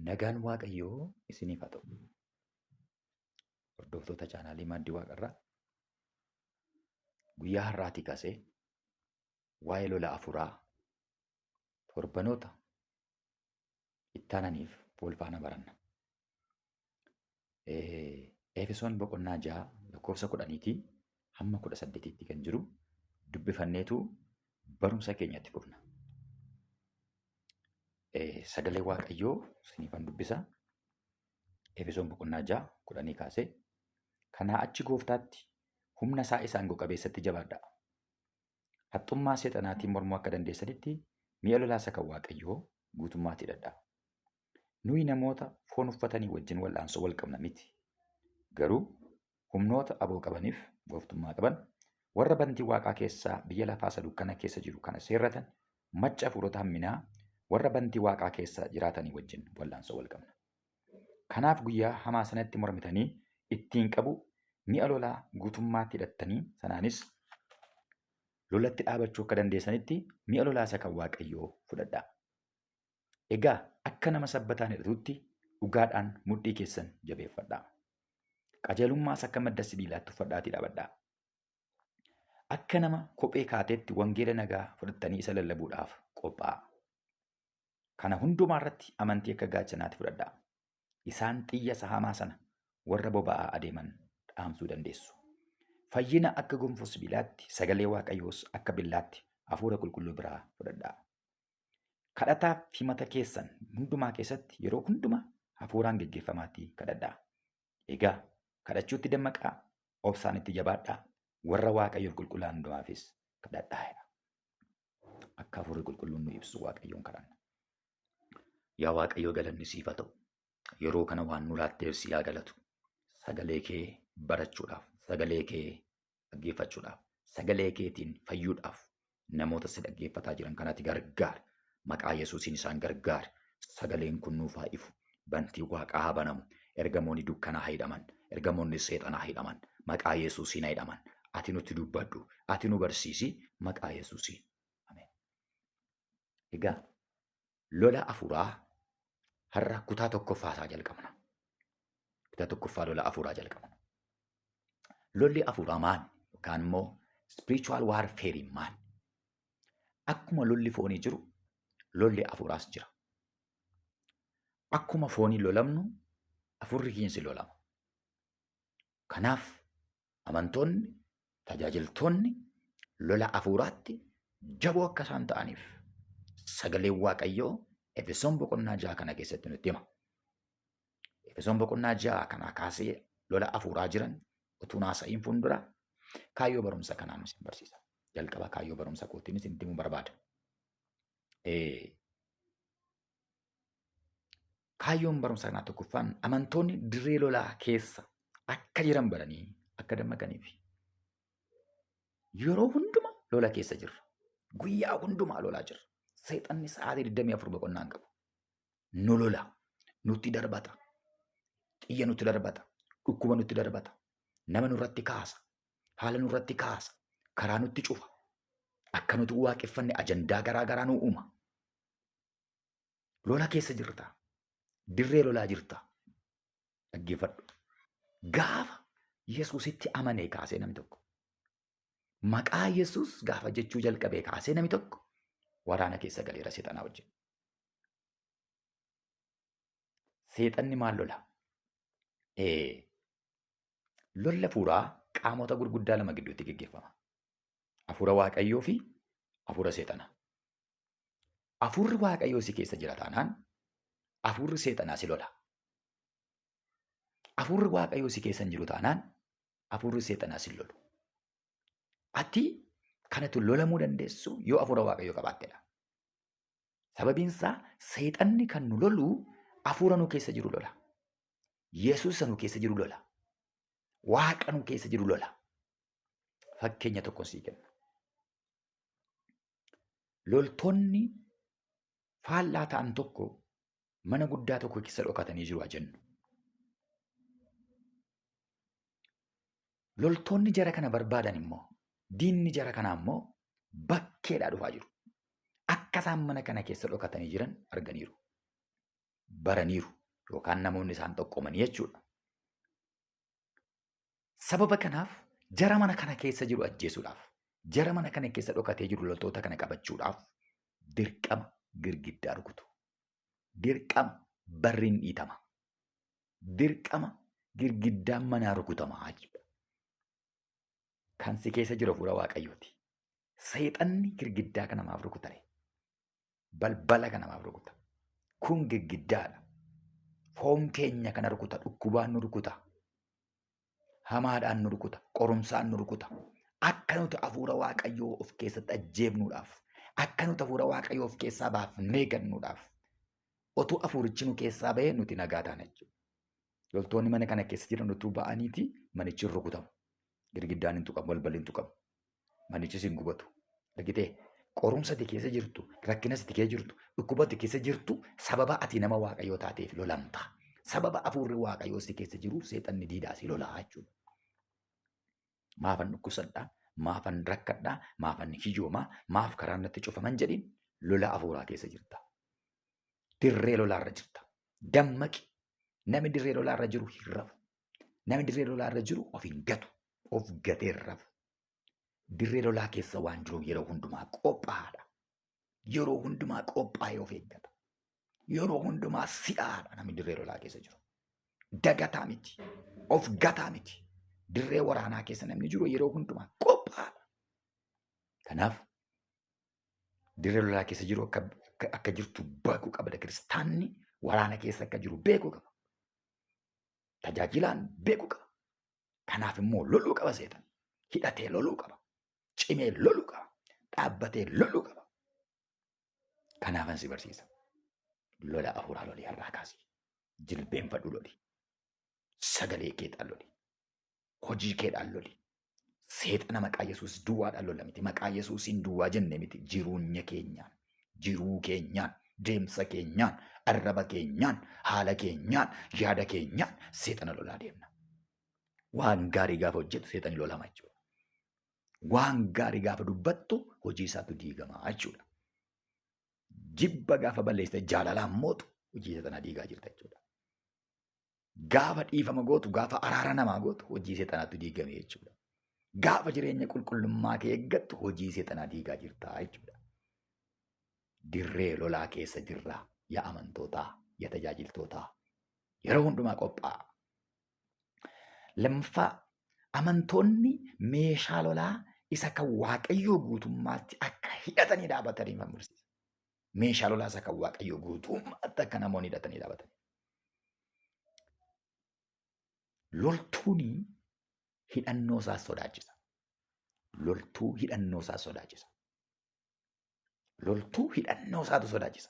Nagaan Waaqayyoo isiniif haa ta'u. Hordoftoota chaanaalii Maaddii Waaqarraa guyyaa har'aatii kaasee waa'ee lola afuuraa torbanoota ittaananiif wal faana baranna. Efesoon boqonnaa 6 lakkoofsa 10tii hamma 18tti kan jiru dubbifanneetu barumsa keenyatti fufna. Sagalee Waaqayyoo isiniifan dubbisa. Efesoon boqonnaa 6 10 kaasee kanaa achi gooftaatti humna isaa isa aangoo qabeessatti jabaadhaa. Haxxummaa seexanaatiin mormuu akka dandeessanitti mi'a lolaa isa kan Waaqayyoo guutummaatti hidhadhaa. Nuyi namoota foon uffatanii wajjin wal'aansoo wal qabna miti. Garuu humnoota aboo qabaniif gooftummaa qaban warra bantii waaqaa keessaa biyya lafaa isa dukkana keessa jiru kana seerratan macca hafuurota hamminaa warra bantii waaqaa keessa jiraatanii wajjin wal'aansoo wal qabna. Kanaaf guyyaa hamaa sanatti mormitanii ittiin qabu mi'a lolaa guutummaatti hidhattanii sanaanis lolatti dhaabachuu akka dandeessanitti mi'a lolaa isa kan Waaqayyoo fudhadhaa. Egaa akka nama sabbataan hidhatutti dhugaadhaan mudhii keessan jabeeffadhaa. Qajeelummaas akka madda sibiilaatti uffadhaatii dhaabadhaa. Akka nama kophee kaateetti wangeela nagaa fudhattanii isa lallabuudhaaf qophaa'aa. Kana hundumaa irratti amantii akka gaachanaatti fudhadhaa. Isaan xiyya isa hamaa sana warra boba'aa adeeman dhaamsuu dandeessu. Fayyina akka gonfoo sibiilaatti, sagalee Waaqayyoos akka billaatti hafuura qulqulluu biraa fudhadhaa. Kadhataaf himata keessan hundumaa keessatti yeroo hundumaa hafuuraan geggeeffamaatii kadhadhaa. Egaa kadhachuutti dammaqaa, obsaan itti jabaadhaa, warra Waaqayyoof qulqullaa'an hundumaafis kadhadhaa jedha. Akka hafuurri qulqulluun nu ibsu Waaqayyoon kadhanna. Yaa Waaqayyo galanni siif haa ta'u. Yeroo kana waan nu laatteef si haa galatu. Sagalee kee barachuudhaaf, sagalee kee dhaggeeffachuudhaaf, sagalee keetiin fayyuudhaaf namoota si dhaggeeffataa jiran kanatti gargaari. Maqaa Yesuusiin isaan gargaari. Sagaleen kun nuuf haa ifu. Bantii waaqaa haa banamu. Ergamoonni dukkanaa haa hidhaman. Ergamoonni seexanaa haa hidhaman. Maqaa Yesuusiin haa hidhaman. Ati nutti dubbadhu. Ati nu barsiisi. Maqaa Yesuusiin. Ameen. Egaa lola afuuraa har'a kutaa tokkoffaa isaa jalqabna. Kutaa tokkoffaa lola afuuraa jalqabna. Lolli afuuraa maal? Yookaan immoo spiritual warfare maal? Akkuma lolli foonii jiru, lolli afuuraas jira. Akkuma foonii lolamnu, afuurri keenyas lolama. Kanaaf amantoonni, tajaajiltoonni lola afuuraatti jaboo akka isaan ta'aniif sagaleen Waaqayyoo Efesoon boqonnaa 6 kana keessatti nutti hima. Efesoon boqonnaa 6 kanaa kaasee lola afuuraa jiran utuu haasa'iin fuuldura kaayyoo barumsa kanaan isin barsiisa. Jalqaba kaayyoo barumsa kootiin isin himuu barbaada. Kaayyoon barumsa kanaa tokkoffaan amantoonni dirree lolaa keessa akka jiran baranii akka dammaqaniif. Yeroo hundumaa lola keessa jirra. Guyyaa hundumaa lolaa jirra. Seexanni sa'aatii 24 boqonnaa hin qabu. Nu lola. Nutti darbata. Xiyya nutti darbata. Dhukkuba nutti darbata. Nama nurratti kaasa. Haala nurratti kaasa. Karaa nutti cufa. Akka nuti waaqeffanne ajandaa garaa garaa nu uuma. Lola keessa jirta. Dirree lolaa jirta. Dhaggeeffadhu. Gaafa Yesuusitti amanee kaasee namni tokko. Maqaa Yesuus gaafa jechuu jalqabee kaasee namni tokko waraana keessa galeera seexanaa wajjin. Seexanni maal lola? Lolli hafuuraa qaamota gurguddaa lama gidduutti geggeeffama. Hafuura Waaqayyoo fi hafuura seexanaa. Hafuurri Waaqayyoo si keessa jira taanaan hafuurri seexanaa si lola. Hafuurri Waaqayyoo si keessa hin jiru taanaan hafuurri seexanaa si lolu. Ati kanatu lolamuu dandeessu yoo hafuura Waaqayyoo qabaattedha. Sababiin isaa seexanni kan nu lolu hafuura nu keessa jiru lola. Yesuus nu keessa jiru lola. Waaqa nu keessa jiru lola. Fakkeenya tokko sii kenna. Loltoonni faallaa ta'an tokko mana guddaa tokko keessa dhokatanii jiru haa jennu. Loltoonni jara kana barbaadan immoo diinni jara kanaa immoo bakkeedhaa dhufaa jiru. Akka isaan mana kana keessa dhokatanii jiran arganiiru. baraniiru yookaan namoonni isaan xoqqomanii jechuudha. Sababa kanaaf jara mana kana keessa jiru ajjeesuudhaaf, jara mana kana keessa dhokatee jiru loltoota kana qabachuudhaaf dirqama girgiddaa rukutu. Dirqama barriin dhiitama. Dirqama girgiddaan manaa rukutama jechuudha. Kan si keessa jiru hafuura Waaqayyooti. Seexanni girgiddaa kana maaf rukutare? Balbala kana maaf rukuta? Kun girgiddaadha. Foon keenya kana rukuta, dhukkubaan nu rukuta, hamaadhaan nu rukuta, qorumsaan nu rukuta. Akka nuti hafuura Waaqayyoo of keessatti ajjeefnuudhaaf, akka nuti hafuura Waaqayyoo of keessaa baafnee gannuudhaaf, otuu hafuurichi nu keessaa bahee nuti nagaa taana jechuudha. Loltoonni mana kana keessa jiran utuu ba'aniiti manichi hin rukutamu. Girgiddaan hin tuqamu, balballi hin tuqamu. Manichis hin gubatu. Argitee? Qorumsa ati keessa jirtu, rakkina ati keessa jirtu, dhukkuba ati keessa jirtu sababa ati nama Waaqayyoo taateef lolamta. Sababa hafuurri Waaqayyoo si keessa jiruuf seexanni diidaa si lolaa jechuudha. Maafan dhukkubsadhaa, maafan rakkadhaa, maafan hiyyoomaa, maaf karaan natti cufaman jedhiin lola hafuuraa keessa jirta. Dirree lolaarra jirta. Dammaqi. Namni dirree lolaarra jiru hin rafu. Namni dirree lolaarra jiru of hin gatu. Of gatee hin rafu. Dirree lolaa keessa waan jiruuf yeroo hundumaa qophaa'aadha. Yeroo hundumaa qophaa'ee of eeggata. Yeroo hundumaa si'aadha namni dirree lolaa keessa jiru. Dagataa miti. Of gataa miti. Dirree waraanaa keessa namni jiru yeroo hundumaa qophaa'aadha. Kanaaf dirree lolaa keessa jiru akka jirtu beekuu qabda. Kiristaanni waraana keessa akka jiru beekuu qaba. Tajaajilaan beekuu qaba. Kanaaf immoo loluu qaba seexan. Hidhatee loluu qaba. Cimee loluu qaba. Dhaabbatee loluu qaba. Kanaafan si barsiisa. Lola hafuuraa lolii har'aa kaasi. Jilbeenfadhu loli. Sagalee keedhaan loli. Hojii keedhaan loli. Seexana maqaa Yesuus duwwaadhaan lola miti. Maqaa Yesuusiin duwwaa jenne miti. Jiruunya keenyaan, jiruu keenyaan, deemsa keenyaan, arraba keenyaan, haala keenyaan, yaada keenyaan seexana lolaa deemna. Waan gaarii gaafa hojjetu seexanni lolama jechuudha. Waan gaarii gaafa dubbattu hojii isaatu diigama jechuudha. Jibba gaafa balleessite jaalalaan mootu hojii seexanaa diigaa jirta jechuudha. Gaafa dhiifama gootu, gaafa araara namaa gootu hojii seexanaatu diigame jechuudha. Gaafa jireenya qulqullummaa kee eeggattu hojii seexanaa diigaa jirta jechuudha. Dirree lolaa keessa jirra yaa amantootaa, yaa tajaajiltootaa. Yeroo hundumaa qophaa'a. Lammaffaa amantoonni meeshaa lolaa isa kan Waaqayyoo guutummaatti akka hidhatanii dhaabatanii kan barsiisa. Meeshaa lolaa isa kan Waaqayyoo guutummaatti akka namoonni hidhatanii dhaabatan. Loltuun hidhannoo isaa sodaachisa. Loltuu hidhannoo isaa sodaachisa. Loltuu hidhannoo isaatu sodaachisa.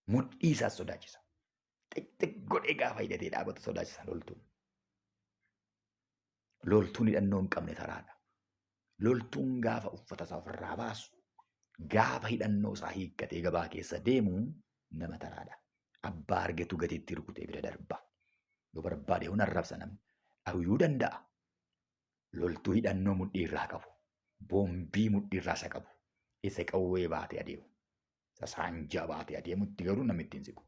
Mudhii isaas sodaachisa. Xixiq godhee gaafa hidhatee dhaabatu sodaachisa loltuun. Loltuun hidhannoo hin qabne taraadha. Loltuun gaafa uffata isaa ofirraa baasu, gaafa hidhannoo isaa hiikkatee gabaa keessa deemu nama taraadha. Abbaa argetu gatiitti rukutee bira darba. Yoo barbaade hun arrabsa namni. Dhahuyyuu danda'a. Loltuu hidhannoo mudhii irraa qabu. Boombii mudhii irraa isa qabu. Isa qawwee baatee adeemu. Isa saanjaa baatee adeemutti garuu namni ittiin siqu.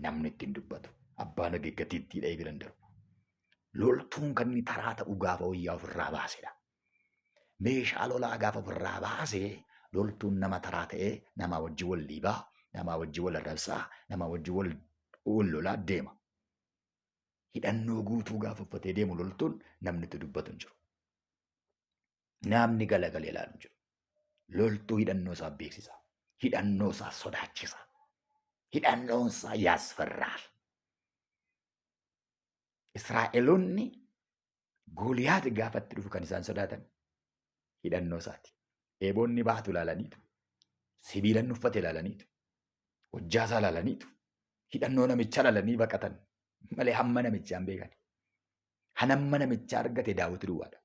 Namni ittiin dubbatu. Abbaan arge gatiittii dhahee bira hin darbu. Loltuun kan inni taraa ta'u gaafa wayyaa ofirraa baasedha. Meeshaa lolaa gaafa ofirraa baase loltuun nama taraa ta'ee namaa wajjin wal dhiibaa, namaa wajjin wal arrabsaa, namaa wajjin wal lolaa deema. Hidhannoo guutuu gaafa uffatee deemu loltuun namni itti dubbatu hin jiru. Namni galagalee ilaalu hin jiru. Loltuu hidhannoo isaa beeksisa. Hidhannoo isaa sodaachisa. Hidhannoon isaa yaasfarraal. Israa'eloonni Gooliyaad gaafa itti dhufu kan isaan sodaatan hidhannoo isaati. Eeboonni baatu ilaalaniitu, sibiilan uffate ilaalaniitu, hojjaa isaa ilaalaniitu, hidhannoo namichaa ilaalanii baqatan malee hamma namichaa hin beekan. Hanamma namichaa argate Daawit duwwaadha.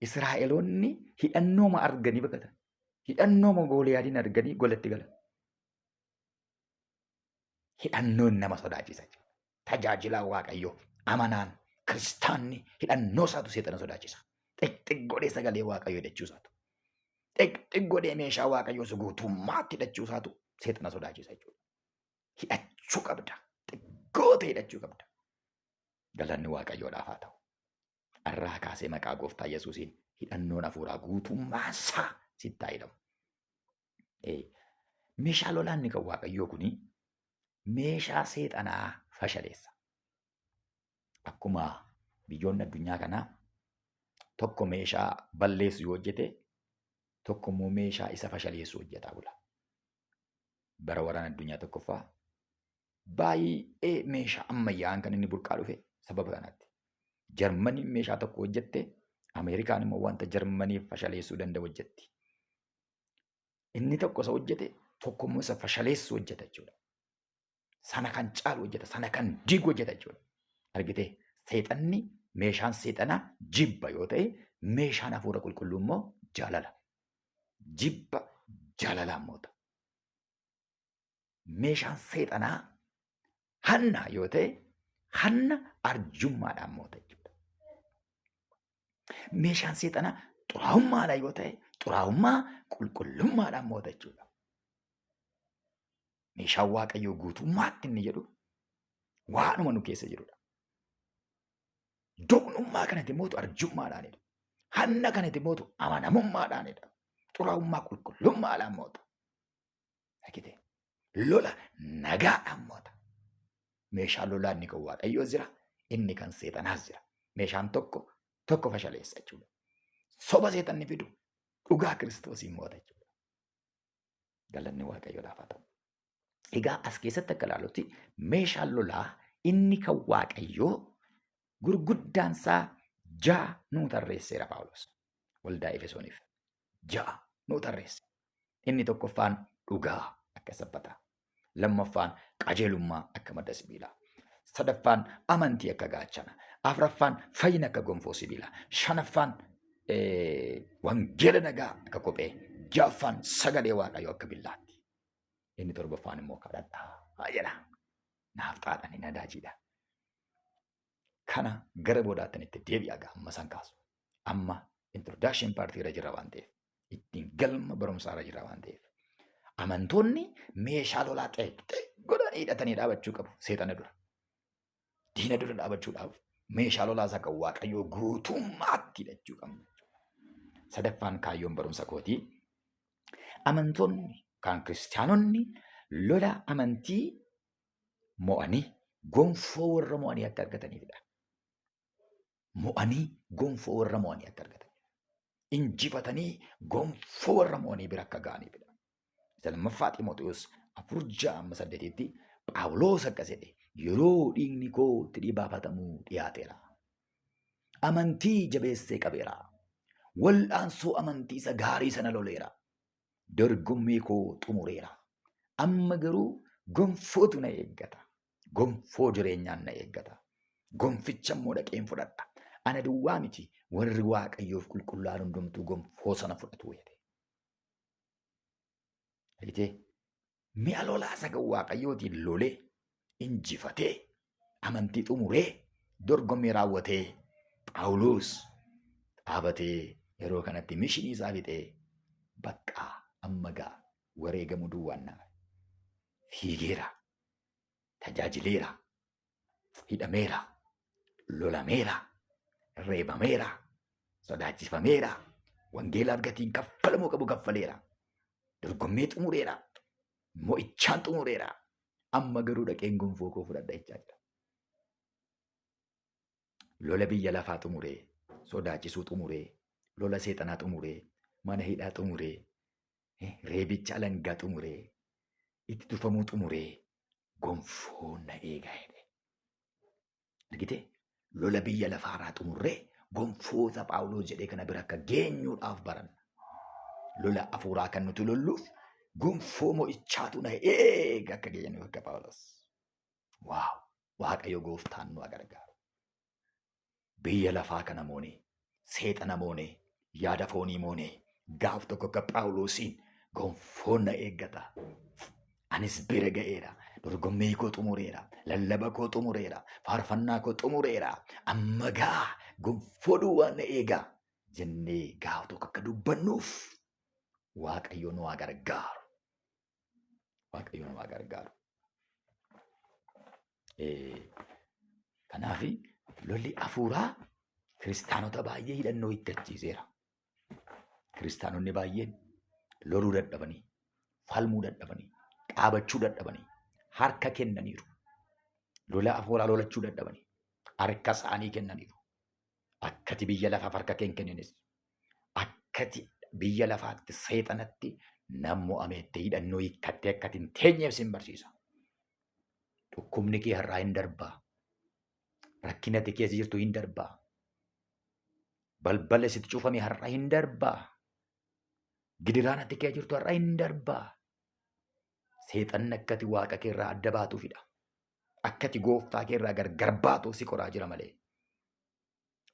Israa'eloonni hidhannooma arganii baqatan. Hidhannooma Gooliyaadiin arganii golatti galan. Hidhannoon nama sodaachisa jechuudha. Tajaajilaa Waaqayyoo amanaan kiristaanni hidhannoo isaatu seexana sodaachisa. Xiqxiq godhee sagalee Waaqayyoo hidhachuu isaatu. Xiqxiq godhee meeshaa Waaqayyoo isa guutummaatti hidhachuu isaatu Seexana sodaachisa jechuudha. Hidhachuu qabda. Xiqqoota hidhachuu qabda. Galanni Waaqayyoodhaaf haa ta'u. Har'aa kaasee maqaa gooftaa Yesuusiin hidhannoon hafuuraa guutummaa isaa sitti haa hidhamu. Meeshaa lolaa inni kan Waaqayyoo kuni meeshaa seexanaa fashaleessa. Akkuma biyyoonni addunyaa kanaa tokko meeshaa balleessu yoo hojjete, tokko immoo meeshaa isa fashaleessu hojjetaa bula. Bara waraana addunyaa tokkoffaa baay'ee meeshaa ammayyaa'aan kan inni burqaa dhufe sababa kanaatti. Jarmaniin meeshaa tokko hojjette, Ameerikaan immoo wanta Jarmaniif fashaleessuu danda'u hojjetti. Inni tokko isa hojjete, tokko immoo isa fashaleessu hojjeta jechuudha. Sana kan caalu hojjeta, sana kan diigu hojjeta jechuudha. Argitee, seexanni meeshaan seexanaa jibba yoo ta'e, meeshaan hafuura qulqulluu immoo jaalala. Jibba jaalalaan moota. Meeshaan seexanaa hanna yoo ta'e, hanna arjummaadhaan moota jechuudha. Meeshaan seexanaa xuraa'ummaadhaan yoo ta'e, xuraa'ummaa qulqullummaadhaan moota jechuudha. Meeshaan Waaqayyoo guutummaatti inni jedhu waanuma nu keessa jirudha. Doqnummaa kanatti mootu arjummaadhaanidha. Hanna kanatti mootu amanamummaadhaanidha. Xuraa'ummaa qulqullummaadhaan moota. Argite? Lola nagaadhaan moota. Meeshaan lolaa inni kan Waaqayyoo jira, inni kan seexanaas jira. Meeshaan tokko tokko fashaleessa jechuudha. Soba seexanni fidu dhugaa Kiristoosiin moota jechuudha. Galanni Waaqayyoodhaaf haa ta'u. Egaa as keessatti akka ilaalutti meeshaan lolaa inni kan Waaqayyoo gurguddaan isaa 6 nuu tarreesseera Phaawulos. Waldaa Efesooniif 6 nuu tarreesse. Inni tokkoffaan dhugaa akka sabbataa. Lammaffaan qajeelummaa akka madda sibiilaa. Sadaffaan amantii akka gaachana. Afraffaan fayyina akka gonfoo sibiilaa. Shanaffaan wangeela nagaa akka kophee. Ja'affaan sagalee Waaqayyoo akka billaatti. Inni torbaffaan immoo kadhadhaa jedha. Naafxaadhaan hin adaajiidha. Kana gara boodaatti itti deebi'a gaa amma san kaasu. Amma introduction partii irra jira waan ta'eef, ittiin galma barumsaa irra jira waan ta'eef, amantoonni meeshaa lolaa xeeqxee godhanii hidhatanii dhaabachuu qabu seexana dura. Diina dura dhaabachuudhaaf meeshaa lolaa isa kan Waaqayyoo guutummaatti hidhachuu qabna. Sadaffaan kaayyoon barumsa kootii amantoonni kan kiristaanonni lola amantii mo'anii gonfoo warra mo'anii akka argataniifidha. Mo'anii gonfoo warra mo'anii akka argataniif. Injifatanii gonfoo warra mo'anii bira akka ga'aniifidha. Isa lammaffaa Ximootiyoos 4:6-8 Phaawulos akkas jedhe, yeroo dhiigni koo itti dhibaafatamuu dhiyaateera. Amantii jabeessee qabeera. Wal'aansoo amantii isa gaarii sana loleera. Dorgommii koo xumureera. Amma garuu gonfootu na eeggata. Gonfoo jireenyaan na eeggata. Gonficha immoo dhaqeen fudhadha. Ana duwwaa miti, warri Waaqayyoof qulqullaa'an hundumtuu gonfoo sana fudhatu jedhe. Argitee? Mi'a lolaa isa kan Waaqayyootiin lolee, injifatee, amantii xumuree, dorgommii raawwatee, Phaawulos dhaabatee yeroo kanatti mishinii isaa fixee baqqaa amma gaa wareegamuu duwwaan nama. Fiigeera, tajaajileera, hidhameera, lolameera, reebameera, sodaachifameera, wangeelaaf gatiin kaffalamuu qabu kaffaleera, dorgommii xumureera, mo'ichaan xumureera. Amma garuu dhaqeen gonfoo koo fudhadha jechaa jira. Lola biyya lafaa xumuree, sodaachisuu xumuree, lola seexanaa xumuree, mana hidhaa xumuree, reebicha alangaa xumuree, itti tufamuu xumuree, gonfoon na eegaa jedhe. Argitee? Lola biyya lafaarraa xumurree gonfoota Phaawulos jedhee kana bira akka geenyuudhaaf baranna. Lola hafuuraa kan nuti lolluuf gonfoo mo'ichaatu na eega akka geenyuuf akka Phaawulos. Waaw! Waaqayyo gooftaan nu gargaaru. Biyya lafaa kana moonee, seexana moonee, yaada foonii moonee, gaaf tokko akka Phaawulosiin gonfoon na eeggata. Anis bira ga'eera. Dorgommii koo xumureera. Lallaba koo xumureera. Faarfannaa koo xumureera. Amma gaa gonfoo duwwaa na eega jennee gaaf tokko akka dubbannuuf Waaqayyo nu haa gargaaru. Waaqayyo nama gargaaru. Kanaaf lolli hafuuraa kiristaanota baay'ee hidhannoo hiikkachiiseera. Kiristaanonni baay'een loluu dadhabanii, falmuu dadhabanii, dhaabachuu dadhabanii, harka kennaniiru. Lola hafuuraa lolachuu dadhabanii, harka isaanii kennaniiru. Akkati biyya lafaaf harka kee hin kenninis, akkati biyya lafaatti seexanatti nammo'ameettee hidhannoo hiikkattee akkati hin teenyeef sin barsiisa. Dhukkubni kee har'aa hin darbaa. Rakkina ati keessa jirtu hin darbaa. Balballi sitti cufame har'a hin darbaa. Gidiraan ati keessa jirtu har'a hin darbaa. Seexanni akkati waaqa kee irraa adda baatuufidha. Akkati gooftaa kee irraa gargar baatuuf si qoraa jira malee.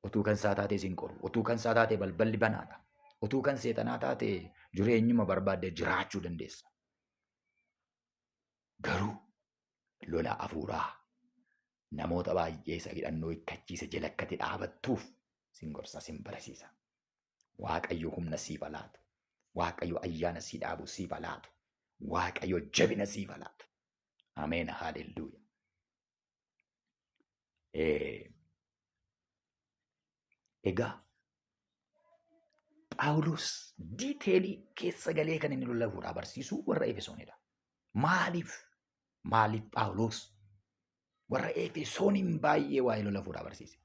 Utuu kan isaa taatee sin qoru. Utuu kan isaa taatee balballi banaadha. Utuu kan seexanaa taatee jireenyuma barbaadde jiraachuu dandeessa. Garuu lola hafuuraa namoota baay'ee isa hidhannoo hiikkachiise jala akkati dhaabattuuf sin gorsa, sin barsiisa. Waaqayyo humna siif laatu. Waaqayyo ayyaana sii dhaabu siif laatu. Waaqayyo jabina siif laatu. Ameen. Haalelluuya. Egaa Phaawulos diiteelii keessa galee kan inni lola hafuuraa barsiisu warra Efesoonidha. Maaliif? Maaliif Phaawulos warra Efesooniin baay'ee waa'ee lola hafuuraa barsiise?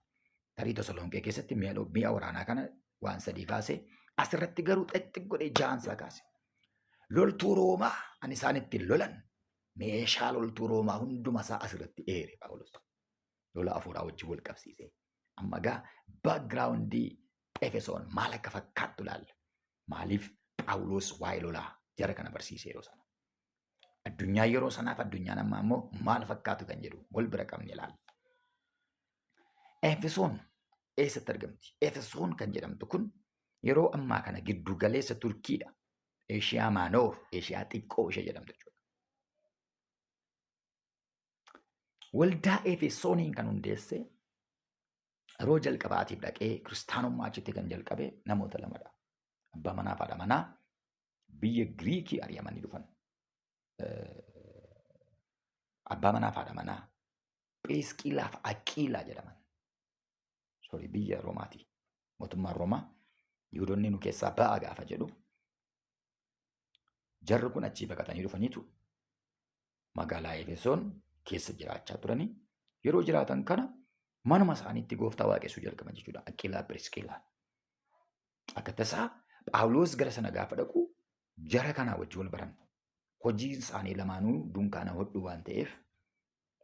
Tarii Tasalonqee keessatti mi'a waraanaa kana waan sadii kaase, asirratti garuu xixxiq godhee jaansaa kaase. Loltuu Roomaa ani isaan ittiin lolan meeshaa loltuu Roomaa hunduma isaa asirratti eere Phaawulos. Lola hafuuraa wajjin wal qabsiise. Amma egaa baakgiraawundii Efesoon maal akka fakkaattu ilaalla. Maaliif Phaawulos waa'ee lolaa jara kana barsiise yeroo sana? Addunyaa yeroo sanaaf addunyaan ammaa immoo maal fakkaatu kan jedhu wal bira qabne ilaalla. Efesoon eessatti argamti? Efesoon kan jedhamtu kun yeroo ammaa kana giddu galeessa Turkiidha. Eeshiyaa Maanoor, Eeshiyaa xiqqoo ishee jedhamtu jechuudha. Waldaa Efesooniin kan hundeesse yeroo jalqabaatiif dhaqee kiristaanummaa achitti kan jalqabe namoota lamadha. Abbaa manaa fi haadha manaa biyya Giriikii ari'amanii dhufan. Abbaa manaa fi haadha manaa Phirisqilaa fi Aqiilaa jedhaman. Sorry, biyya Roomaati. Mootummaan Roomaa Yihudoonni nu keessaa ba'aa gaafa jedhu jarri kun achii baqatanii dhufaniitu magaalaa Efesoon keessa jiraachaa turanii yeroo jiraatan kana manuma isaaniitti gooftaa waaqessuu jalqaban jechuudha. Aqiilaa Phirisqilaa. Akka tasaa Phaawulos gara sana gaafa dhaqu jara kanaa wajjin wal baran. Hojiin isaanii lamaanuu dunkaana hodhuu waan ta'eef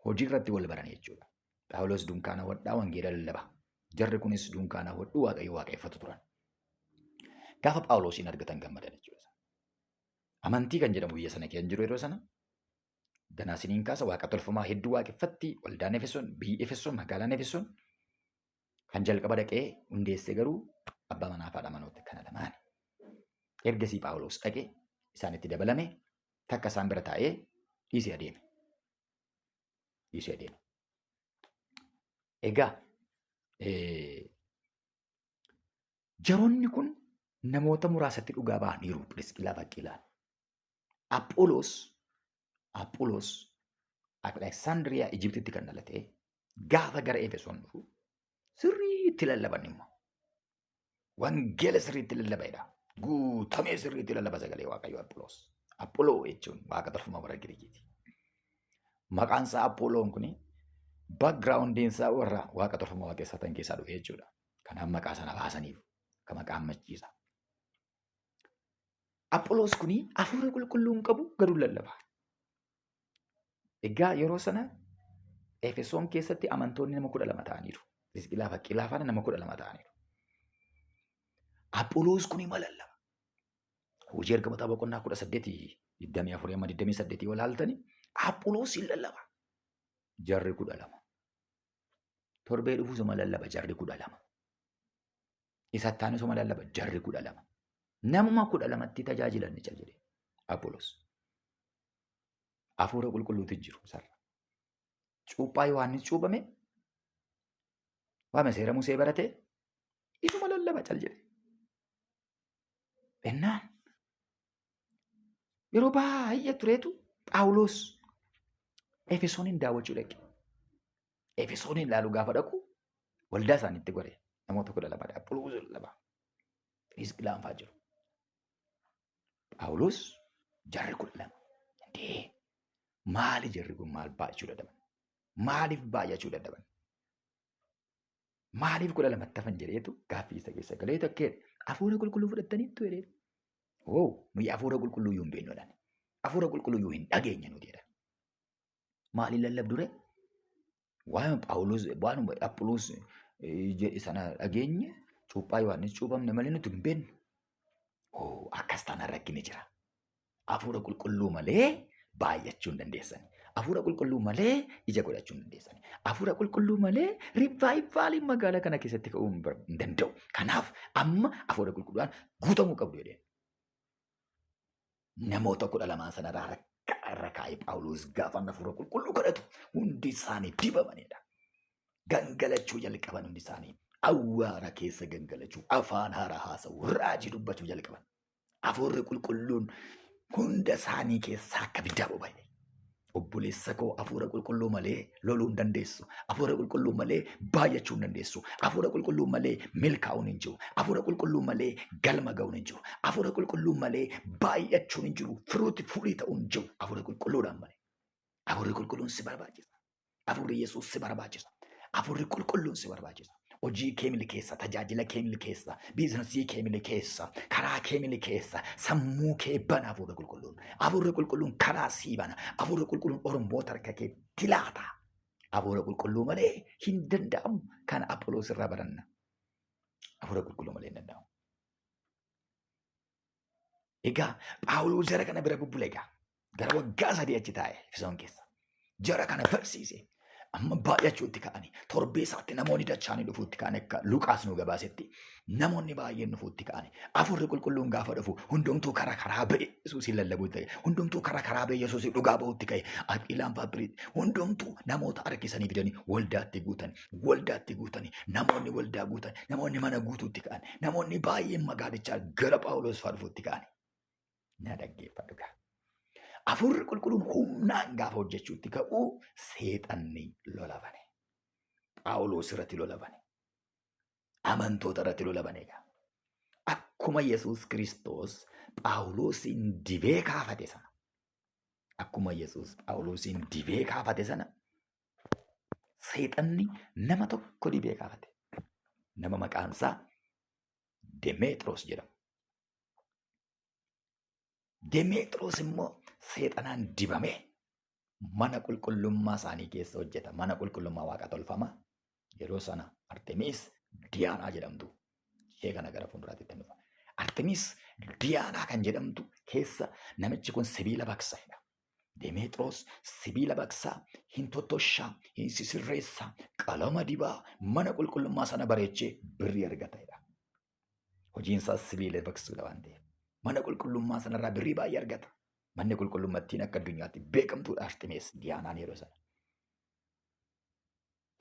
hojii irratti wal baran jechuudha. Phaawulos dunkaana hodhaa wangeela lallaba. Jarri kunis dunkaana hodhuu waaqayyo waaqeffatu turan. Gaafa Phaawulosiin argatan gammadan jechuudha. Amantii kan jedhamu biyya sana keessa jiru yeroo sana ganaa siniin kaasa waaqa tolfamaa hedduu waaqeffatti waldaan Efesoon, biyyi Efesoon, magaalaan Efesoon kan jalqaba dhaqee hundeesse garuu abbaa manaa fi haadha manoota kana lamaani. Ergasii Phaawulos dhaqee isaanitti dabalame takka isaan bira taa'ee dhiisee adeeme. Dhiisee adeeme. Egaa jaroonni kun namoota muraasatti dhugaa ba'aniiru Phirisqilaa fi Aqiilaan. Apholos Aleksaandiriyaa Ijiptitti kan dhalate gaafa gara Efesoon dhufu sirriitti lallaban immoo. Wangeela sirriitti lallabanidha. Guutamee sirriitti lallaba sagalee Waaqayyoo Apholos. Apholoo jechuun waaqa tolfamaa warra Giriikiiti. Maqaan isaa Apholoon kuni baakgiraawundiin isaa warra waaqa tolfamaa waaqeffatan keessaa dhufe jechuudha. Kanaaf maqaa sana baasaniif akka maqaa ammachiisa. Apholos kuni hafuura qulqulluu hin qabu garuu lallaba. Egaa yeroo sana Efesoon keessatti amantoonni nama 12 ta'aniiru. Phirisqilaa fi Aqiilaa faana nama 12 ta'aniiru. Apholos kuni ma lallaba. Hojii ergamootaa boqonnaa 18 24 amma 28 yoo ilaaltani Apholos hin lallaba. Jarri 12. Torbee dhufu suma lallaba jarri 12. Isatti aanu suma lallaba jarri 12. Namuma 12tti tajaajilan ni cal jedhe Apholos. Hafuura qulqulluutu jiru isarra. Cuuphaa Yohaannis cuuphame waame seera Musee barate isuma lallaba cal jedhe. Ennaan yeroo baay'ee tureetu Phaawulos Efesooniin daawwachuu dhaqe. Efesooniin ilaaluu gaafa dhaqu waldaa isaaniitti gore namoota 12dha. Apoloos 2. Phirisqilaan fa'aa jiru. Phaawulos jarri 12. Indee maali jarri kun maal baay'achuu dadhaban? Maaliif baay'achuu dadhaban? Maaliif 12tti hafan jedheetu gaaffii isa keessa galeetu akka jedhe hafuura qulqulluu fudhattaniittu jedhee. Oo nuyi hafuura qulqulluu iyyuu hin beeknu jedhan. Hafuura qulqulluu iyyuu hin dhageenye nuti jedhan. Maaliin lallabdu ree? Waanuma Phaawulos waanuma Apholoos jedhe sana dhageenye cuuphaa Yohaannis cuuphamne malee nuti hin beeknu. Oo akkas taanaan rakkinni jira. Hafuura qulqulluu malee baay'achuu hin dandeessan. Hafuura qulqulluu malee ija godhachuu hin dandeessan. Hafuura qulqulluu malee riivaayivaaliin magaalaa kana keessatti ka'uu hin danda'u. Kanaaf amma hafuura qulqulluudhaan guutamuu qabdu jedheen. Namoota 12 sanarraa harka irra kaa'ee Phaawulos gaafa hafuura qulqulluu kadhatu hundi isaanii dibamanidha. Gangalachuu jalqaban hundi isaanii. Awwaara keessa gangalachuu, afaan haaraa haasa'u, raajii dubbachuu jalqaban. Hafuurri qulqulluun hunda isaanii keessaa akka ibiddaa boba'e. Obboleessa koo hafuura qulqulluu malee loluu hin dandeessu. Hafuura qulqulluu malee baay'achuu hin dandeessu. Hafuura qulqulluu malee milkaa'uun hin jiru. Hafuura qulqulluu malee galma ga'uun hin jiru. Hafuura qulqulluu malee baay'achuun hin jiru. Firuuti furii ta'uun hin jiru. Hafuura qulqulluudhaan malee. Hafuurri qulqulluun si barbaachisa. Hafuurri Yesuus si barbaachisa. Hafuurri qulqulluun si barbaachisa. Hojii kee milkeessa, tajaajila kee milkeessa, biizinasii kee milkeessa, karaa kee milkeessa, sammuu kee bana hafuurri qulqulluun. Hafuurri qulqulluun karaa sii bana. Hafuurri qulqulluun ormoota harka keetti laata. Hafuura qulqulluu malee hin danda'amu. Kana Apholoos irraa baranna. Hafuura qulqulluu malee hin danda'amu. Egaa Phaawulos jara kana bira bubbule egaa. Gara waggaa 3 achi taa'e Efesoon keessa. Jara kana barsiise. Amma baay'achuutti ka'anii torbee isaatti namoonni dachaanii dhufuutti ka'an akka Luqaas nu gabaasetti namoonni baay'een dhufuutti ka'anii hafuurri qulqulluun gaafa dhufu hundumtuu karaa karaa ba'e Yesuusiin lallabuutti ka'e hundumtuu karaa karaa ba'e Yesuusiin dhugaa ba'uutti ka'e Aqiilaan Faabriit hundumtuu namoota harkisanii fidanii waldaatti guutan waldaatti guutanii namoonni waldaa guutan namoonni mana guutuutti ka'an namoonni baay'een magaalichaa gara Phaawulos fa'aa dhufuutti ka'an. Na dhaggeeffadhu gaa. Hafuurri qulqulluun humnaan gaafa hojjechuutti ka'u seexanni lola bane. Phaawulos irratti lola bane. Amantoota irratti lola bane egaa. Akkuma Yesuus Kiristoos Phaawulosiin dibee kaafate sana. Akkuma Yesuus Phaawulosiin dibee kaafate sana seexanni nama tokko dibee kaafate. Nama maqaan isaa Demeexiroos jedhamu. Demeexiroos immoo seexanaan dibamee mana qulqullummaa isaanii keessa hojjeta. Mana qulqullummaa waaqa tolfamaa yeroo sana Artemiis Diyaanaa jedhamtu ishee kana gara fuulduraatti itti dhufa. Artemiis Diyaanaa kan jedhamtu keessa namichi kun sibiila baqsaadha. Demeexiroos sibiila baqsaa hin tottoshaa, hin sisirreessaa, qalama dibaa mana qulqullummaa sana bareechee birrii argata. Hojiin isaas sibiila baqsuudha waan ta'eef. Mana qulqullummaa sanarraa birrii baay'ee argata. Manni qulqullummaattiin akka addunyaatti beekamtuudha Artemis Diyaanaan yeroo sana.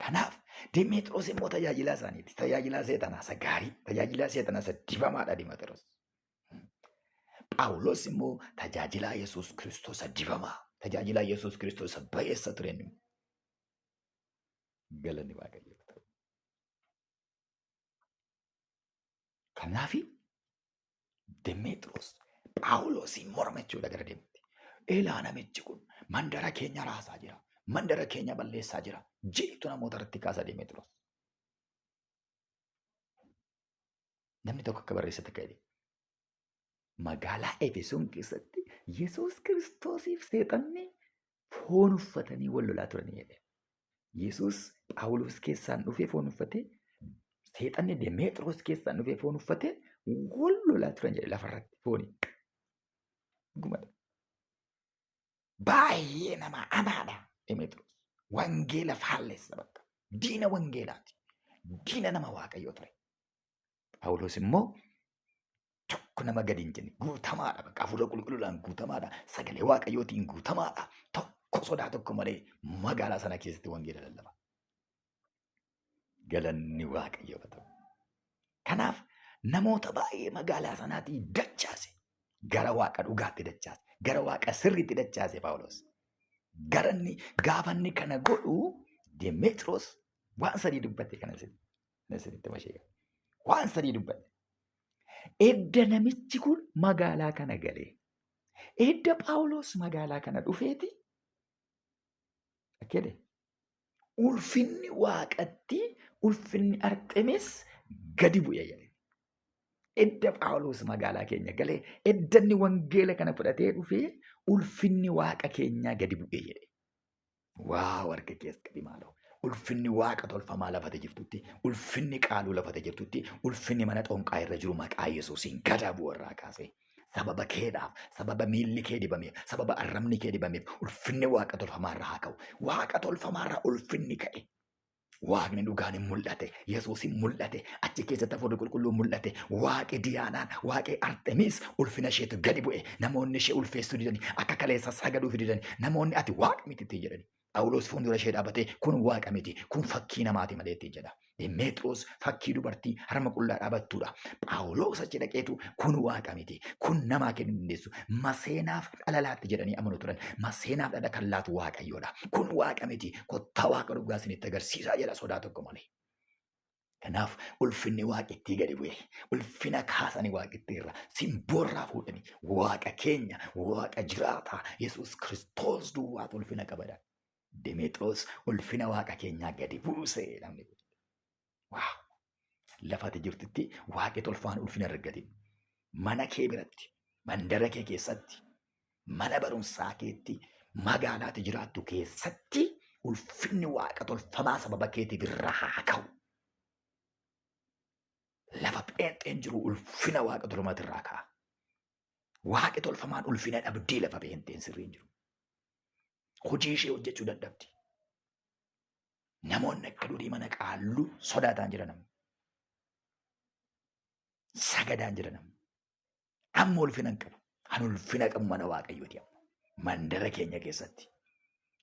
Kanaaf Demeexiroos immoo tajaajilaa isaaniiti. Tajaajilaa seexanaa isa gaarii, tajaajilaa seexanaa isa dibamaadha Demeexiroos. Phaawulos immoo tajaajilaa Yesuus Kiristoos isa dibamaa, tajaajilaa Yesuus Kiristoos isa ba'eessa ture inni. Galanni Waaqayyoof ta'u. Kanaaf Demeexiroos Phaawulosiin morma jechuudha gara deemutti. Elaa namichi kun mandara keenya raasaa jira, mandara keenya balleessaa jira jeetu namoota irratti kaasa Demeexiroos. Namni tokko akka barreessatti akka jedhe magaalaa Efesoon keessatti Yesuus Kiristoosiif seexanni foon uffatanii wal lolaa turanii jedhe. Yesuus Phaawulos keessaan dhufee foon uffatee seexanni Demeexiroos keessaan dhufee foon uffatee wal lolaa turan jedhe lafarratti foonii. Dhugumadha. Baay'ee nama hamaadha Demeexiroos. Wangeela faallessa bakka. Diina wangeelaati. Diina nama Waaqayyoo ture. Phaawulos immoo tokko nama gadi hin jenne guutamaadha bakka hafuura qulqulluudhaan guutamaadha. Sagalee Waaqayyootiin guutamaadha. Tokko sodaa tokko malee magaalaa sana keessatti wangeela lallaba. Galanni Waaqayyoof haa ta'u. Kanaaf namoota baay'ee magaalaa sanaatii dachaase. Gara Waaqa dhugaatti dachaase. Gara waaqa sirriitti dachaase Phaawulos. Gara inni gaafa inni kana godhu Demeetiroos waan sadii dubbate kana isinitti mashee. Waan sadii dubbate. Edda namichi kun magaalaa kana galee, edda Phaawulos magaalaa kana dhufeeti, akkedhe ulfinni waaqatti ulfinni Arxemis gadi bu'e jedhe. Edda Phaawulos magaalaa keenya galee, edda inni wangeela kana fudhatee dhufee ulfinni waaqa keenyaa gadi bu'e jedhe. Waaw harka kees qabi maaloo. Ulfinni waaqa tolfamaa lafate jirtutti, ulfinni qaaluu lafate jirtutti, ulfinni mana xonqaa irra jiru maqaa Yesuusiin gadaa bu'u irraa kaasee. Sababa keedhaaf, sababa miilli kee dibameef, sababa arrabni kee dibameef ulfinni waaqa tolfamaa irraa haa ka'u. Waaqa tolfamaa irraa ulfinni ka'e. Waaqni dhugaan hin mul'ate, Yesuus hin mul'ate, achi keessatti hafuurri qulqulluun mul'ate, waaqi Diyaanaan, waaqi Arxemiis ulfina isheetu gadi bu'e, namoonni ishee ulfeessuu didani, akka kaleessa sagaduuf didani, namoonni ati waaqa miti ittiin jedhani. Phaawulos fuuldura ishee dhaabatee kun waaqa miti, kun fakkii namaati malee ittiin jedha. Demeexiroos fakkii dubartii harma qullaa dhaabattuudha. Phaawulos achi dhaqeetu kun waaqa miti, kun namaa kennuu hin dandeessu. Maseenaaf dhala laatti jedhanii amanu turan. Maseenaaf dhala kan laatu waaqayyoodha. Kun waaqa miti, kottaa waaqa dhugaa isinitti agarsiisaa jedha sodaa tokko malee. Kanaaf ulfinni waaqittii gadi bu'e. Ulfina kaasanii waaqittii irra simboorraa fuudhanii waaqa keenya waaqa jiraataa Yesuus Kiristoos duwwaatu ulfina qabada. Demeexiroos ulfina waaqa keenyaa gadi buuse namni kun. Waaw! Lafa ati jirtutti waaqi tolfaan ulfina hin argatin. Mana kee biratti, mandara kee keessatti, mana barumsaa keetti, magaalaa ati jiraattu keessatti ulfinni waaqa tolfamaa sababa keetiif irraa haa ka'u. Lafa pheenxeen jiru ulfina waaqa tolfamaati irraa ka'a. Waaqi tolfamaan ulfina dhabdee lafa pheenxeen sirriin jiru. Hojii ishee hojjechuu dadhabdi. Namoonni akka durii mana qaalluu sodaataan jira namni. Sagadaan jira namni. Amma ulfina hin qabu. Kan ulfina qabu mana Waaqayyooti amma. Mandara keenya keessatti.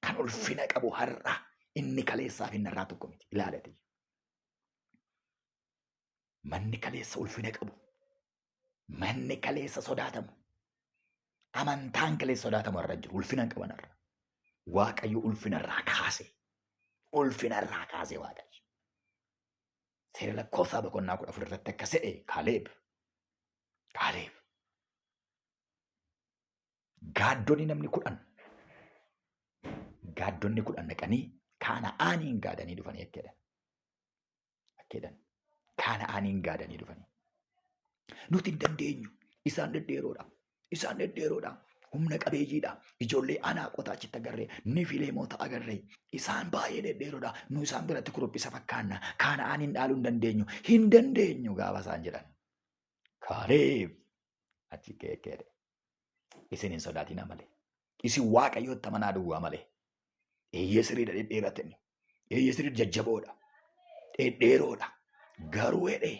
Kan ulfina qabu har'a inni kaleessaa fi inni har'aa tokko miti. Ilaalati. Manni kaleessa ulfina qabu. Manni kaleessa sodaatamu. Amantaan kaleessa sodaatamu har'a hin jiru. Ulfina hin qaban har'a. Waaqayyo ulfina irraa kaase. Ulfina irraa kaase Waaqayyo. Seera lakkoofsaa boqonnaa 14 irratti akkas jedhe Kaaleeb. Kaaleeb. Gaaddonni namni 10. Gaaddonni 10 dhaqanii Kaana'aaniin gaadanii dhufanii akka jedhan. Akka jedhan. Kaana'aaniin gaadanii dhufanii. Nuti hin dandeenyu. Isaan dhedheeroodha. Isaan dhedheeroodha. Humna qabeeyyiidha. Ijoollee anaaqota achitti agarree. Nifileemota agarree. Isaan baay'ee dhedheeroodha. Nu isaan biratti kuruphisa fakkaanna. Kaana'aaniin dhaaluu hin dandeenyu. Hin dandeenyu gaafa isaan jedhan. Kaaleeb achi keekeedhe. Isin hin sodaatinaa malee. Isin Waaqayyootti amanaa duwwaa malee. Eeyyee sirriidha dhedheeratani. Eeyyee sirriidha jajjaboodha. Dhedheeroodha. Garuu jedhe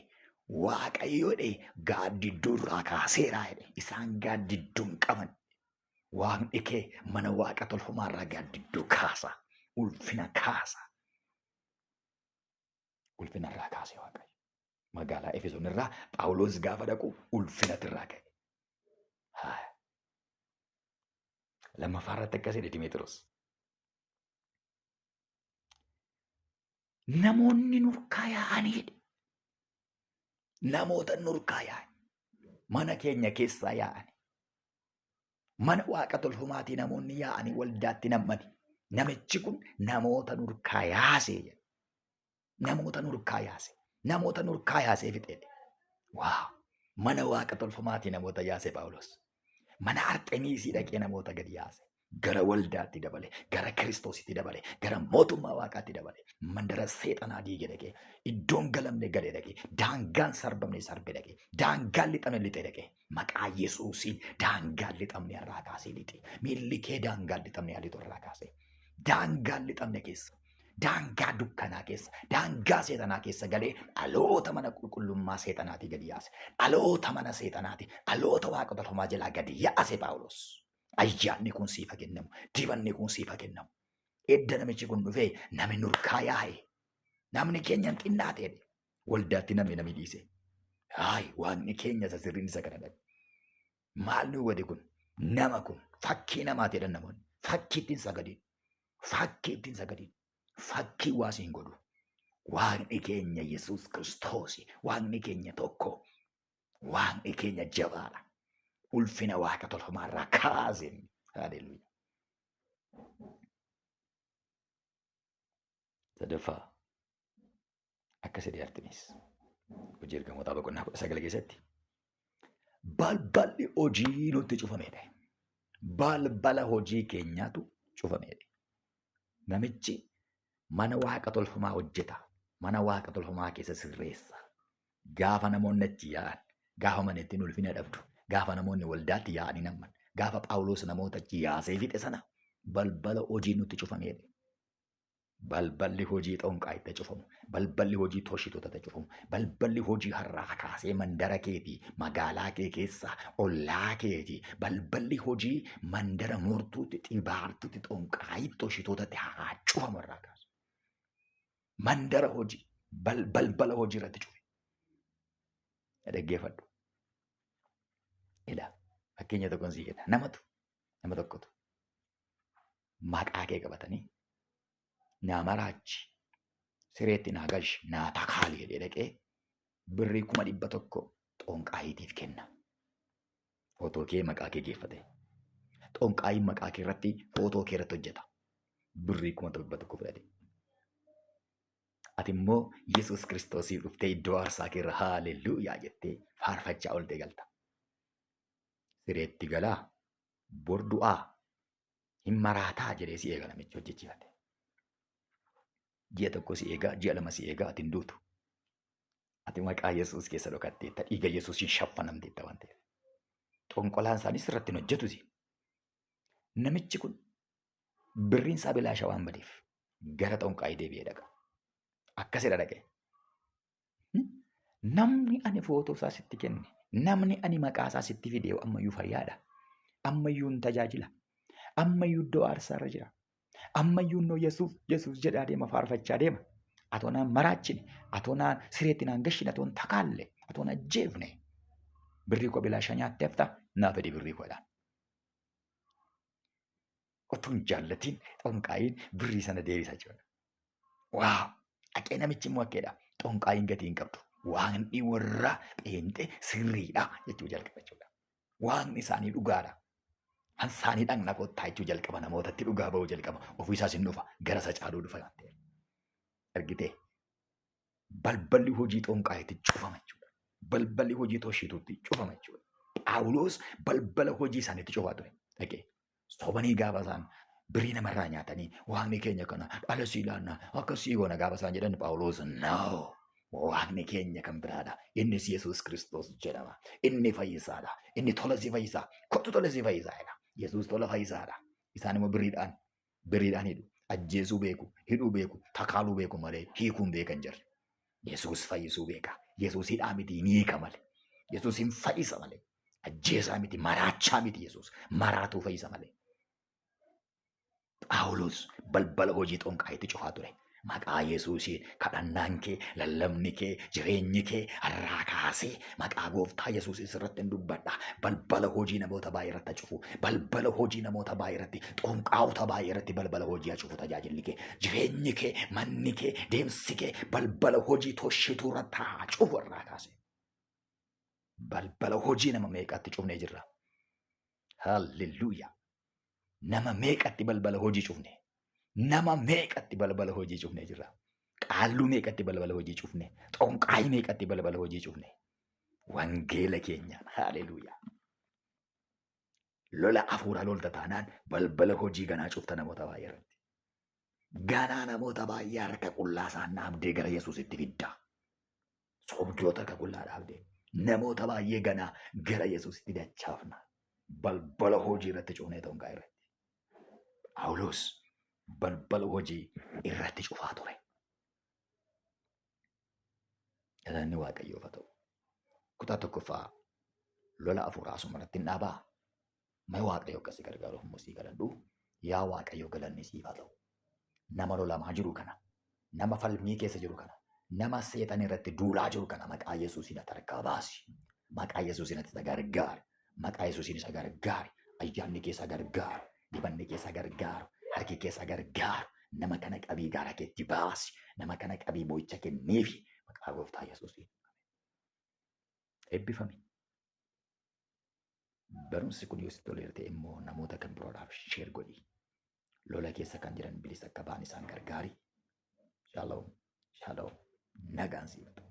Waaqayyo jedhe gaaddidduu irraa kaaseera jedhe. Isaan gaaddidduu hin qaban. Waaqni kee mana waaqa tolfamaa irraa gaaddidduu kaasa. Ulfina kaasa. Ulfina irraa kaase Waaqayyo. Magaalaa Efesoon irraa Phaawulos gaafa dhaqu ulfinatu irraa ka'e. Haa. Lammaffaa irratti akkas jedhe Dimeexiroos. Namoonni nurkaa yaa'anii jedhe. Namoota nurkaa yaa'an. Mana keenya keessaa yaa'an. Mana waaqa tolfamaatii namoonni yaa'anii waldaatti nammani. Namichi kun namoota nurkaa yaasee jedhe. Namoota nurkaa yaase. Namoota nurkaa yaasee fixee. Waa! Mana waaqa tolfamaatii namoota yaase Phaawulos. Mana Arxemiisii dhaqee namoota gadi yaase. Gara waldaatti dabale, gara Kiristoositti dabale, gara mootummaa waaqaatti dabale, mandara seexanaa diige dhaqee, iddoon galamne gale dhaqee, daangaan sarbamne sarbe dhaqee, daangaan lixame lixe dhaqee, maqaa Yesuusiin daangaan lixamne irraa kaasee lixe, miilli kee daangaan lixamne haa lixu irraa kaasee, daangaan lixamne keessa, daangaa dukkanaa keessa, daangaa seexanaa keessa galee dhaloota mana qulqullummaa seexanaatii gadi yaase, dhaloota mana seexanaati, dhaloota waaqa tolfamaa jalaa gadi yaase Phaawulos. Ayyaanni kun siif haa kennamu. Dibanni kun siif haa kennamu. Edda namichi kun dhufee nami nurkaa yaa'e. Namni keenya hin xinnaate jedhe. Waldaatti namni nami dhiise. Haay waaqni keenya isa sirriin isa kana dhabe. Maal nu godhe kun? Nama kun. Fakkii namaati jedhan namoonni. Fakkii ittiin sagadiin. Fakkii ittiin sagadiin. Fakkii waa siin godhu. Waaqni keenya Yesuus Kiristoos. Waaqni keenya tokko. Waaqni keenya jabaadha. Ulfina waaqa tolfamaarraa kaase. Haleluuyaa. Sadaffaa akkas jedhee Artemis hojii ergamootaa boqonnaa 19 keessatti balballi hojii nutti cufameedha. Balbala hojii keenyaatu cufameedha. Namichi mana waaqa tolfamaa hojjeta. Mana waaqa tolfamaa keessa sirreessa. Gaafa namoonni achi yaa'an, gaafa manattiin ulfina dhabdu, gaafa namoonni waldaatti yaa'anii namman, gaafa Phaawulos namoota achi yaasee fixe sana balbala hojii nutti cufameedha. Balballi hojii xonqaa itti cufamu, balballi hojii toshitoota itti cufamu, balballi hojii har'aa kaasee mandara keetii, magaalaa kee keessa, ollaa keetii, balballi hojii mandara murtuutti, xibaartuutti, xonqaayitti, toshitootatti haa cufamu har'aa kaasu. Mandara hojii, balbala hojii irratti cufe. Dhaggeeffadhu. Ilaa fakkeenya tokkoon sii kenna. Nama tokkotu maqaa kee qabatanii naa maraachi sireetti naa galchi naa takaali jedhee dhaqee birrii 100,000 xonqaayiitiif kenna. Footoo kee maqaa kee geeffate. Xonqaayiin maqaa kee irratti footoo kee irratti hojjeta. Birrii 100,000 fudhate. Ati immoo Yesuus Kiristoosiif dhuftee iddoo aarsaa kee irra haalelluuyaa jettee faarfachaa ooltee galta. Sireetti galaa bor du'aa hin maraataa jedhee si eega namichi hojjechiifate. Ji'a tokko si eegaa, ji'a lama si eegaa, ati hin duutu. Ati maqaa Yesuus keessa dhokatteetta, dhiiga Yesuusiin shaffanamteetta waan ta'eef. Xonqolaan isaanii sirratti hin hojjetu si. Namichi kun birriin isaa bilaasha waan badeef gara xonqaayii deebi'ee dhaqa. Akkasidha dhaqee. Namni ani footoo isaa sitti kenne, namni ani maqaa isaa sitti fide ammayyuu fayyaadha. Ammayyuu hin tajaajila. Ammayyuu iddoo aarsaarra jira. Ammayyuu innoo Yesuus Yesuus jedhaa deema faarfachaa deema. Atoo naan maraachine, atoo naan sireetti naan gashine, atoo hin takaalle, atoo hin ajjeefne. Birrii koo bilaasha nyaattee hafta, naa fedi birrii koodhaan. Otoo hin jaallatiin xonqaayiin birrii sana deebisa jechuudha. Waa dhaqee namichi immoo akkeedha. Xonqaayiin gatii hin qabdu. Waaqni warra pheenxee sirriidha jechuu jalqaba jechuudha. Waaqni isaanii dhugaadha. Hansaanii dhaqna kottaa jechuu jalqaba namootatti dhugaa ba'uu jalqaba. Ofii isaas hin dhufa gara isa caaluu dhufa waan ta'eef. Argitee balballi hojii xonqaayitti cufama jechuudha. Balballi hojii toshituutti cufama jechuudha. Phaawulos balbala hojii isaaniitti cufaa ture. Dhaqee sobanii gaafa isaan birrii namarraa nyaatanii waaqni keenya kana dhala sii laanna akkasii goona gaafa isaan jedhan Phaawulos no waaqni keenya kan biraadha. Innis Yesuus Kiristoos jedhama. Inni fayyisaadha. Inni tola si fayyisaa. Kottu tola si fayyisaa jedha. Yesuus tola fayyisaadha. Isaan immoo birriidhaan hidhu. Ajjeesuu beeku, hidhuu beeku, takaaluu beeku malee hiikuun beekan jirre. Yesuus fayyisuu beeka. Yesuus hidhaa miti ni hiika malee. Yesuus hin fayyisa malee. Ajjeesaa miti, maraachaa miti Yesuus. Maraatuu fayyisa malee. Phaawulos balbala hojii xonqaayitti cufaa ture. Maqaa Yesuusiin kadhannaan kee, lallabni kee, jireenyi kee har'aa kaasee maqaa gooftaa Yesuus irratti hin dubbadha. Balbala hojii namoota baay'ee irratti cufu. Balbala hojii namoota baay'ee irratti, xonqaa'ota baay'ee irratti balbala hojii cufu tajaajilli kee. Jireenyi kee, manni kee, deemsi kee balbala hojii toshituu irratti haa cufu har'aa kaasee. Balbala hojii nama meeqatti cufnee jirra? Haalleluuyaa! Nama meeqatti balbala hojii cufne? Nama meeqatti balbala hojii cufnee jirra? Qaalluu meeqatti balbala hojii cufne? Xonqaayii meeqatti balbala hojii cufne? Wangeela keenyaan haalleluuyaa! Lola hafuuraa lolta taanaan balbala hojii ganaa cufta namoota baay'ee irratti. Ganaa namoota baay'ee harka qullaa isaan dhaabdee gara Yesuusitti fidda. Sobdoota harka qullaa dhaabdee namoota baay'ee ganaa gara Yesuusitti dachaafna. Balbala hojii irratti cufnee xonqaa irratti. Phaawulos balbala hojii irratti cufaa ture. Galanni Waaqayyoof haa ta'u. Kutaa tokkoffaa lola hafuuraa asuma irratti hin dhaabaa. Mee Waaqayyo akkasii gargaaruuf immoo sii kadhadhu. Yaa Waaqayyo galanni siif haa ta'u. Nama lolamaa jiru kana, nama falmii keessa jiru kana, nama seexan irratti duulaa jiru kana maqaa Yesuusiin ati harkaa baasi. Maqaa Yesuusiin ati isa gargaari. Maqaa Yesuusiin isa gargaari. Ayyaanni keessa gargaaru, dibanni keessa gargaaru, harki keessa gargaaru. Nama kana qabii gaara keetti baasi. Nama kana qabii mo'icha kenniifi. Maqaa gooftaa Yesuusiin. Eebbifami. Barumsi kun yoo sitti toleera ta'e immoo namoota kan biroodhaaf share godhi. Lola keessa kan jiran bilisa akka ba'an isaan gargaari. Shalom. Shalom. Nagaan siif ta'u.